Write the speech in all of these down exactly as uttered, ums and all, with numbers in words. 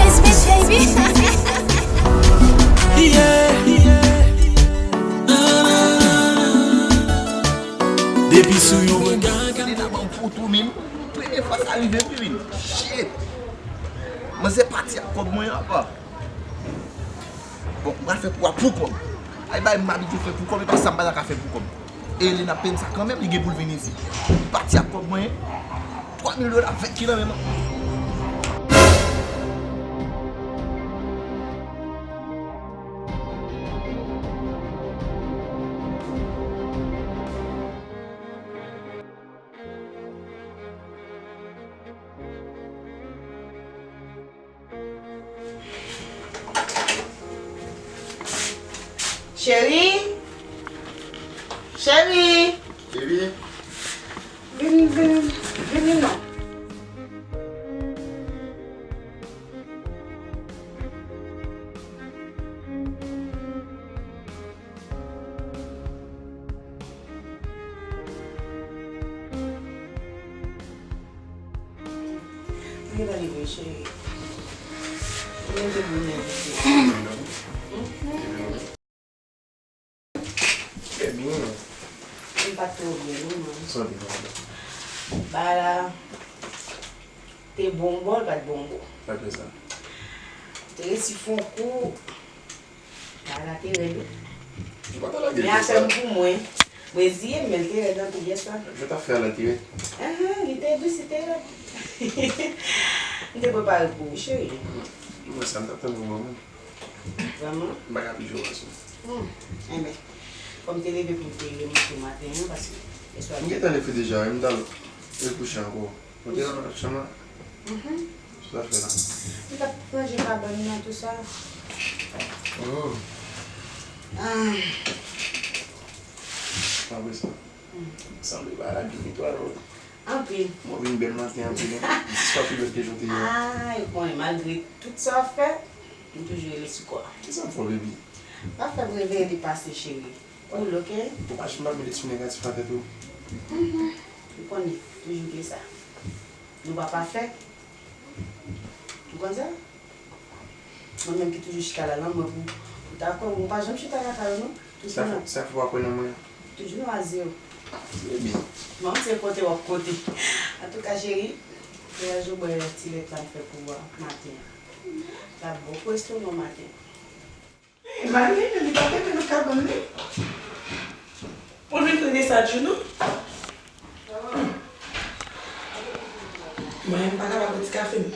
It's Miss Baby. Yeah, yeah. Depi sou yon regard. Nena ban m kou tou, min. Premye fwa sa rive m, wi, min. Shit. Manzè pati ak kòb mwen apa. Bon, m pral fè kou a pou kòb. Ay, bay m abitye fè pou kòb, e pa sa m pa ta ka fè pou kòb. E Elena peye m sa kanmenm, li gen pou l vin isit. Li pati ak kòb mwen, twa mil dola, vèt ki nan men mwen. Cheri! Cheri! Baby! Vin, vin, vin, vin non. Mwen gentan leve, cheri. Mwen te bounen piti. Trè byen. Mwen pa t twò byen, non, mwen. Sa w te fè? Bagay la te bon bò, l pa t bon bò. Sa k fè sa? Te resi fè yon kou. Bagay la te rèd, wi. Ou pa ta lage l konsa. Men afè m pou mwen. Mwen reziye m, men l te rèd anpil yè swa. Jan w t ap fè a la te rèd? Ahan, li te dous, li te rèd. M te prepare pou ou, cheri. Mwen sa m t ap tann pou mwen menm. Vrèman? M pa ka pi jwe wòl sa. Hmm. Enben, fò m te leve pou m te remonte maten an, paske yè swa. M gentan leve deja, wi, m t al rekouche ankò. Ou te nan chanm lan? Mhm. Sa w t ap fè la? M t ap ranje kabann nan, tou sa. Oh. Ah. Apre sa. Hmm. Sanble bagay la byen netwaye, wi. Anpil. Mwen vin bèl maten anpil, wi. Dis fwa pi bèl ke jan w te ye a. Ah, ou konnen, malgre tout sa w ap fè, m toujou rele sou kò a. Kisa m fè w, baby? Pa fè m reveye depase, cheri. Cool, ok? Ou pa janm ap met lespri negatif nan tèt ou. Mhm. Ou konnen, toujou gen sa. Nou pa pafè. Ou konn sa? Mwen menm ki toujou chita la, nan mwen pou, pou ta kwè, mwen pa janm chita lakay ou, non. Sa fè, sa fè w pa kwè nan mwen. Toujou nou a zewo. Trè byen. Mwen se kote w ap kote. Antouka, cheri, voyaj ou bwè ti lèt la m fè pou ou a maten an. L ap bon pou estomak maten. Hey, Marie, li pa kenbe nan kabann li. Pou l vin pran desad Juno. Mwen, m pa kapab bwè ti kafe m.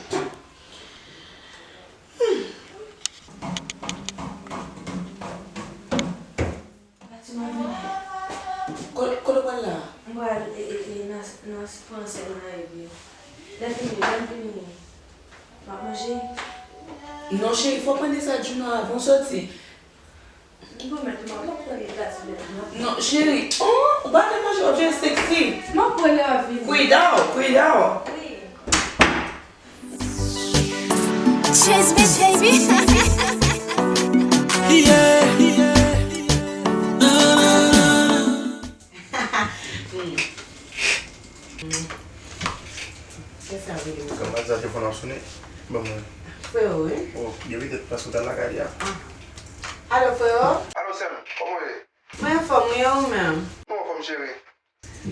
Pati m ap vini. Ko-, kote w pral la? M pral, e, e, e, nan, nan pran sèl nan epi. Lè fini, lè m fini. M ap manje. Non, cheri, fò w pran desad Juno avan w soti. M pwomèt ou, m ap pran li gratis, bèl, non. Non, cheri. Oh, ou pa vle manje, w ap jere seksi. M ap pran li avè li. Kuidaw, kuidaw. Wi. Chase me, baby. Yeah, yeah. Kiyès k ap rele m? Kòman sa telefòn ap sonnen? Ban mwen. Freo, wi. Oh, gen petèt paske w t al lakay li a. Ah. Alo, freo? Alo, sè m, kòman w ye? Mwen anfòm, wi, e ou menm? Mwen anfòm, cheri.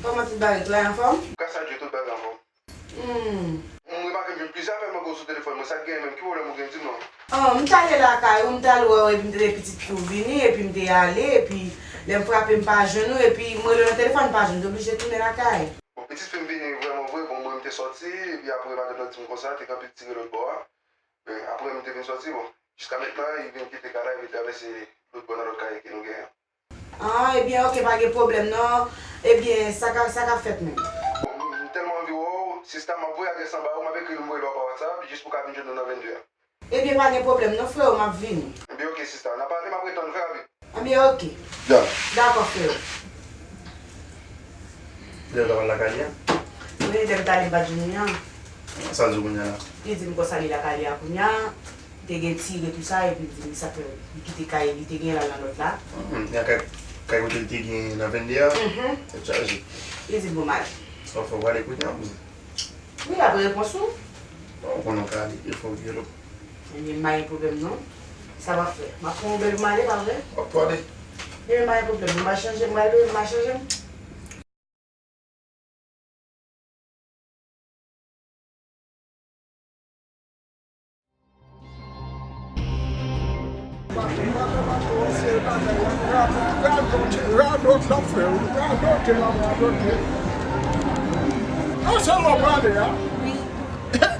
Kòman tout bagay, travay anfòm? Gras a Dye, tout bagay anfòm. Hmm. M remake m jwenn plizyè apèl manke w sou telefòn mwen, sa k genyen menm? Ki pwoblèm ou gen, di m non. Oh, m t ale lakay ou, m t al wè w, epi m tande pitit fi w vini, epi m te ale, epi lè m frape, m pa jwenn ou, epi m rele w nan telefòn, m pa jwenn, m te oblije tounen lakay. Bon, pitit fi m vini vrèman vre, bon, mwen, m te sòti, epi apre, madanm nan di m konsa, te gen anpil ti ri lòt bò a. Men, apre, m te vin sòti, bon, jiska mentnan, li vin kite kay la, li vin travèse lòt bò nan lòt kay ke nou genyen an. Ah, ebyen, oke, pa gen pwoblèm, non. Ebyen, sa ka, sa ka fèt menm. Bon, m, m tèlman anvi wè w, sista, m ap voye adrès anba a, m ap ekri l, m voye l ba w pa WhatsApp, jis pou w ka vin jwenn nou nan venndè a. Ebyen, pa gen pwoblèm non, freo, m ap vini. Ebyen, oke, sista. N a pale, m ap retann, fè rapid. Ebyen, oke. Done. Dakò, freo. Lè w t ap al lakay li a? Wi, lè m t ale, m pa t jwenn li an. Sa l di w kounye a la? Li di m konsa li lakay li a kounye a. Li te gen ti ri tou sa, epi li di m sa fè li kite kay li te gen la nan lòt la. Mhm, nan kay, kay kote li te gen nan venndè a? Mhm. Tèt chaje. Li di m pou m ale. Sa w fè w prale kounye a, kouzen? Wi, apre repons ou. Bon, ou konnen w ka ale, e fò w rele w. Ebyen, m pa gen pwoblèm non. Sa w ap fè? M ap pran yon bèl m ale, pa vre? W ap tou ale? Ebyen, m pa gen pwoblèm. M pa chanje, m pa leve, m pa chanje m. Radòt l ap fè wi, radòt l ap radòt. Nan sèl w ap pale a.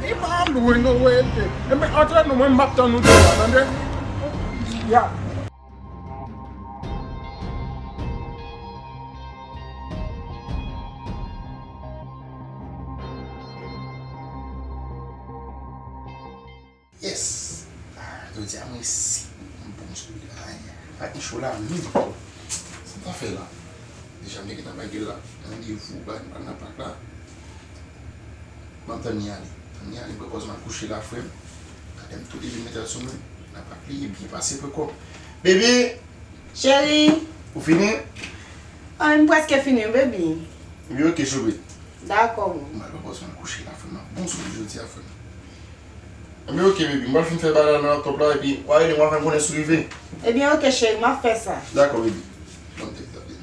Li pa lwen non, wè l te. Enben, antre nou, mwen m ap tann ou deyò, tande? Ya. Yes! Ah, jodi a mwen si m bon sou li la. Pa gen cho la menm. Sa m ta fè la? Deja m te gentan bay gèl la randevou, bay m pral nan pak la. Ban m tann li ale. Tann li ale, m pran pòz m al kouche la, frè m. Gade m tou depi m mete l sou mwen. Nan pak li, byen pase prekò. Bebe! Cheri! Ou fini? Ah, m prèske fini, wi, baby. Ebyen, oke, choube. Dakò, boo. M al pran pòz m al kouche la, frè m. Bon sou li jodi a, frè m. Ebyen, oke, baby. M pral fin fè bagay la nan laptop la, epi w a rele m, w a fè m konnen si w rive. Ebyen, oke, cheri, m ap fè sa. Dakò, baby. Bon, tèks la, baby.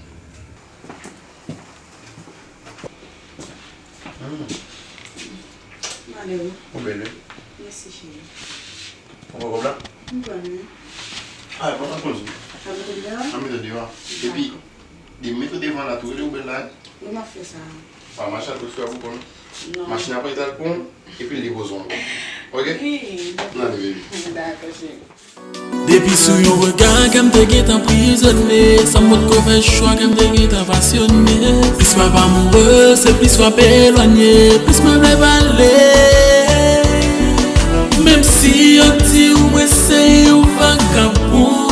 Hmm. M ale wi. Ou bèl, wi. Mèsi, cheri. Ou pran kòb la? M pran l, wi. Ah, pran kòb la. Sa mete l deyò? Sa mete l deyò. Epi, dakò. Depi mete w devan la, tou rele ou bèl la, wi. Wi, m ap fè sa. Pa mache ak lòt fi a pou kont ou. Non. Machin ap rete al pran w, epi l depoze w ankò. Oke? Wi. N ale, baby. Dakò, cheri. Depi sou yon rega, kè m te gentan prizone. San m potko fè chwa, kè m te gentan pasyone. Plis w ap amoure, se plis w ap elwanye, plis mwen vle pale. Menm si yo di w mwen se yon vagabon,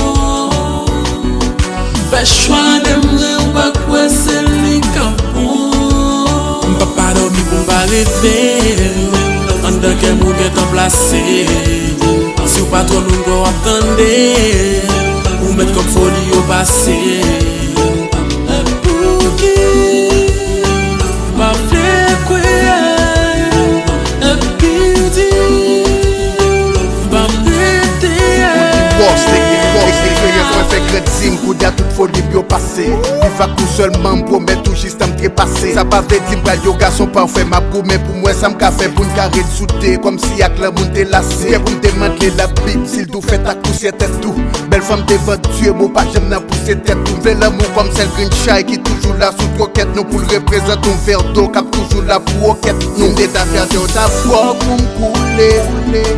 fè chwa de mwen, ou pa kwè se li k ap bon. M p ap pa dòmi pou m pa reve. Anndan kè m ou gentan plase. Si w pa twò loun, kò w ap tande. Ou mèt kòm foli yo pase. Pouki m pa vle kwè? Epi di m p ap rete. Boss, nèg ki fò, eksperyans mwen fè grandi m, kounye a tout foli m yo pase. Viv ak ou sèlman, m pwomèt ou jis tan m trepase. Sa pa vle di m pral yon gason pafè, m ap goumen pou m wè sa m ka fè pou n ka ret soude, kòmsi ak lanmou n te lase. Kè pou m te mande Labib si l di w fèt ak pousyè tèt ou. Bèl fanm devan Dye, mo pa janm nan pouse tèt ou. M vle lanmou kòm sèl grenn chay ki toujou la sou twokèt nou, pou l reprezante yon vè dlo k ap toujou la pou wokèt nou. Si m te ta fè atè, w ta fò pou m koule.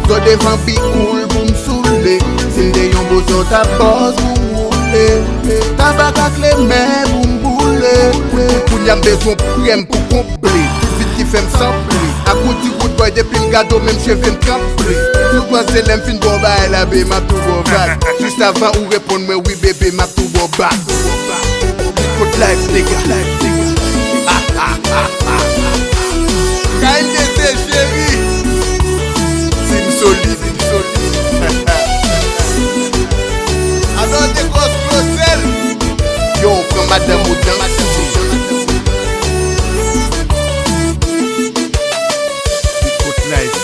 Zo devan bikoul pou m soule. Si m te yon bouton, w ta bòz pou m woule. Tabak ak lemè pou m boule. Kounye a m bezwen prèm pou konble. Tout bit ki fè m sanble. Ak ou di woodboy, depi m gade w, menm cheve m tranble. Tou kwaze lè m fin ba w bagay la, bebe, m ap tou ba w vag. Jis avan ou reponn mwen wi, bebe, m ap tou ba w bag. Kot life, nigga. K N D C, cheri. Team solid. Alò, de gòs klozèl. Yo, pran madanm ou dan. Kot life.